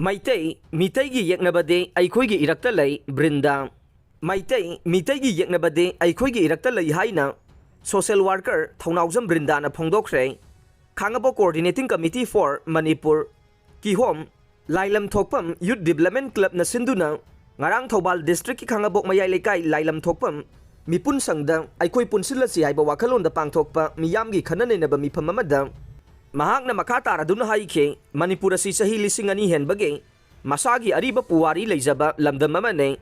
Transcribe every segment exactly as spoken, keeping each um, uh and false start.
ꯃꯩꯇꯩ, ꯃꯤꯇꯩꯒꯤ ꯌꯦꯛꯅꯕꯗꯤ ꯑꯩꯈꯣꯏꯒꯤ ꯏꯔꯛꯇ ꯂꯩ, ꯕ꯭ꯔꯤꯟꯗꯥ꯫ ꯃꯩꯇꯩ, ꯃꯤꯇꯩꯒꯤ ꯌꯦꯛꯅꯕꯗꯤ ꯑꯩꯈꯣꯏꯒꯤ ꯏꯔꯛꯇ ꯂꯩ ꯍꯥꯏꯅ social worker Thounaojam ꯕ꯭ꯔꯤꯟꯗꯥꯅ ꯐꯣꯡꯗꯣꯛꯈ꯭ꯔꯦ꯫ Khangabok Coordinating Committee for Manipur, ꯀꯤꯍꯣꯝ, ꯂꯥꯏꯂꯝ ꯊꯣꯛꯐꯝ Youth Development Clubꯅ ꯁꯤꯟꯗꯨꯅ ꯉꯔꯥꯡ ꯊꯧꯕꯥꯜ districtꯀꯤ ꯈꯥꯡꯉꯕꯣꯛ ꯃꯌꯥꯏ ꯂꯩꯀꯥꯏ ꯂꯥꯏꯂꯝ ꯊꯣꯛꯐꯝ ꯃꯤꯄꯨꯟ ꯁꯪꯗ ꯑꯩꯈꯣꯏ ꯄꯨꯟꯁꯤꯜꯂꯁꯤ ꯍꯥꯏꯕ ꯋꯥꯈꯜꯂꯣꯟꯗ ꯄꯥꯡꯊꯣꯛꯄ ꯃꯤꯌꯥꯝꯒꯤ ꯈꯟꯅ ꯅꯩꯅꯕ ꯃꯤꯐꯝ ꯑꯃꯗ ꯃꯍꯥꯛꯅ ꯃꯈꯥ ꯇꯥꯔꯗꯨꯅ ꯍꯥꯏꯈꯤ, ꯃꯅꯤꯄꯨꯔ ꯑꯁꯤ ꯆꯍꯤ ꯂꯤꯁꯤꯡ ꯑꯅꯤ ꯍꯦꯟꯕꯒꯤ ꯃꯁꯥꯒꯤ ꯑꯔꯤꯕ ꯄꯨꯋꯥꯔꯤ ꯂꯩꯖꯕ ꯂꯝꯗꯝ ꯑꯃꯅꯤ꯫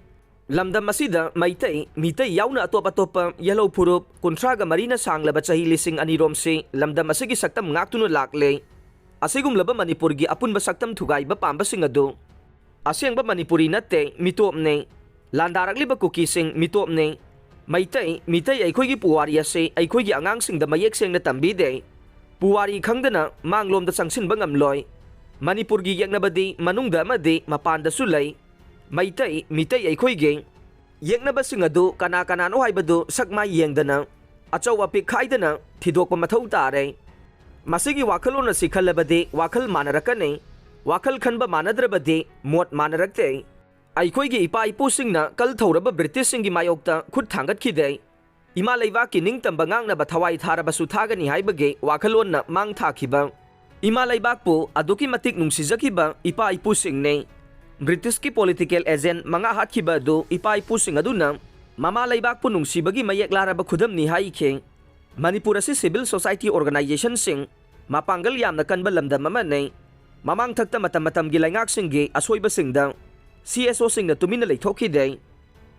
ꯂꯝꯗꯝ ꯑꯁꯤꯗ ꯃꯩꯇꯩ, ꯃꯤꯇꯩ ꯌꯥꯎꯅ ꯑꯇꯣꯞ ꯑꯇꯣꯞꯄ ꯌꯦꯜꯍꯧ ꯐꯨꯔꯨꯞ ꯀꯨꯟꯊ꯭ꯔꯥꯒ ꯃꯔꯤꯅ ꯁꯥꯡꯂꯕ ꯆꯍꯤ ꯂꯤꯁꯤꯡ ꯑꯅꯤ ꯔꯣꯝꯁꯤ ꯂꯝꯗꯝ ꯑꯁꯤꯒꯤ ꯁꯛꯇꯝ ꯉꯥꯛꯇꯨꯅ ꯂꯥꯛꯂꯦ꯫ ꯑꯁꯤꯒꯨꯝꯂꯕ ꯃꯅꯤꯄꯨꯔꯒꯤ ꯑꯄꯨꯟꯕ ꯁꯛꯇꯝ ꯊꯨꯒꯥꯏꯕ ꯄꯥꯝꯕꯁꯤꯡ ꯑꯗꯨ ꯑꯁꯦꯡꯕ ꯃꯅꯤꯄꯨꯔꯤ ꯅꯠꯇꯦ, ꯃꯤꯇꯣꯞꯅꯤ꯫ ꯂꯥꯟꯗꯥꯔꯛꯂꯤꯕ ꯀꯨꯀꯤꯁꯤꯡ ꯃꯤꯇꯣꯞꯅꯤ꯫ ꯃꯩꯇꯩ, ꯃꯤꯇꯩ ꯑꯩꯈꯣꯏꯒꯤ ꯄꯨꯋꯥꯔꯤ ꯑꯁꯤ ꯑꯩꯈꯣꯏꯒꯤ ꯑꯉꯥꯡꯁꯤꯡꯗ ꯃꯌꯦꯛ ꯁꯦꯡꯅ ꯇꯝꯕꯤꯗꯦ꯫ ꯄꯨꯋꯥꯔꯤ ꯈꯪꯗꯅ ꯃꯥꯡꯂꯣꯝꯗ ꯆꯪꯁꯤꯟꯕ ꯉꯝꯂꯣꯏ꯫ ꯃꯅꯤꯄꯨꯔꯒꯤ ꯌꯦꯛꯅꯕꯗꯤ ꯃꯅꯨꯡꯗ ꯑꯃꯗꯤ ꯃꯄꯥꯟꯗꯁꯨ ꯂꯩ꯫ ꯃꯩꯇꯩ, ꯃꯤꯇꯩ ꯑꯩꯈꯣꯏꯒꯤ ꯌꯦꯛꯅꯕꯁꯤꯡ ꯑꯗꯨ ꯀꯅꯥ ꯀꯅꯥꯅꯣ ꯍꯥꯏꯕꯗꯨ ꯁꯛ ꯃꯥꯏ ꯌꯦꯡꯗꯅ, ꯑꯆꯧ ꯑꯄꯤꯛ ꯈꯥꯏꯗꯅ ꯊꯤꯗꯣꯛꯄ ꯃꯊꯧ ꯇꯥꯔꯦ꯫ ꯃꯁꯤꯒꯤ ꯋꯥꯈꯜꯂꯣꯟ ꯑꯁꯤ ꯈꯜꯂꯕꯗꯤ ꯋꯥꯈꯜ ꯃꯥꯟꯅꯔꯛꯀꯅꯤ꯫ ꯋꯥꯈꯜ ꯈꯟꯕ ꯃꯥꯟꯅꯗ꯭ꯔꯕꯗꯤ ꯃꯣꯠ ꯃꯥꯟꯅꯔꯛꯇꯦ꯫ ꯑꯩꯈꯣꯏꯒꯤ ꯏꯄꯥ ꯏꯄꯨꯁꯤꯡꯅ ꯀꯜ ꯊꯧꯔꯕ ꯕ꯭ꯔꯤꯇꯤꯁꯁꯤꯡꯒꯤ ꯃꯥꯌꯣꯛꯇ ꯈꯨꯠ ꯊꯥꯡꯒꯠꯈꯤꯗꯦ꯫ ꯏꯃꯥ ꯂꯩꯕꯥꯛꯀꯤ ꯅꯤꯡꯇꯝꯕ ꯉꯥꯛꯅꯕ ꯊꯋꯥꯏ ꯊꯥꯔꯕꯁꯨ ꯊꯥꯒꯅꯤ ꯍꯥꯏꯕꯒꯤ ꯋꯥꯈꯜꯂꯣꯟꯅ ꯃꯥꯡ ꯊꯥꯈꯤꯕ ꯏꯃꯥ ꯂꯩꯕꯥꯛꯄꯨ ꯑꯗꯨꯛꯀꯤ ꯃꯇꯤꯛ ꯅꯨꯡꯁꯤꯖꯈꯤꯕ ꯏꯄꯥ ꯏꯄꯨꯁꯤꯡꯅꯤ꯫ ꯕ꯭ꯔꯤꯇꯤꯁꯀꯤ political agent ꯃꯉꯥ ꯍꯥꯠꯈꯤꯕ ꯑꯗꯨ ꯏꯄꯥ ꯏꯄꯨꯁꯤꯡ ꯑꯗꯨꯅ ꯃꯃꯥ ꯂꯩꯕꯥꯛꯄꯨ ꯅꯨꯡꯁꯤꯕꯒꯤ ꯃꯌꯦꯛ ꯂꯥꯔꯕ ꯈꯨꯗꯝꯅꯤ ꯍꯥꯏꯈꯤ꯫ ꯃꯅꯤꯄꯨꯔ ꯑꯁꯤ civil society organizationꯁꯤꯡ ꯃꯄꯥꯡꯒꯜ ꯌꯥꯝꯅ ꯀꯟꯕ ꯂꯝꯗꯝ ꯑꯃꯅꯤ꯫ ꯃꯃꯥꯡꯊꯛꯇ ꯃꯇꯝ ꯃꯇꯝꯒꯤ ꯂꯩꯉꯥꯛꯁꯤꯡꯒꯤ ꯑꯁꯣꯏꯕꯁꯤꯡꯗ CSOꯁꯤꯡꯅ ꯇꯨꯃꯤꯟꯅ ꯂꯩꯊꯣꯛꯈꯤꯗꯦ꯫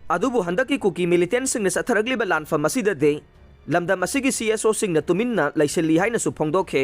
ꯑꯗꯨꯕꯨ ꯍꯟꯗꯛꯀꯤ ꯀꯨꯀꯤ militantꯁꯤꯡꯅ ꯆꯠꯊꯔꯛꯂꯤꯕ ꯂꯥꯟꯐꯝ ꯑꯁꯤꯗꯗꯤ ꯂꯝꯗꯝ ꯑꯁꯤꯒꯤ CSOꯁꯤꯡꯅ ꯇꯨꯃꯤꯟꯅ ꯂꯩꯁꯤꯜꯂꯤ ꯍꯥꯏꯅꯁꯨ ꯐꯣꯡꯗꯣꯛꯈꯤ꯫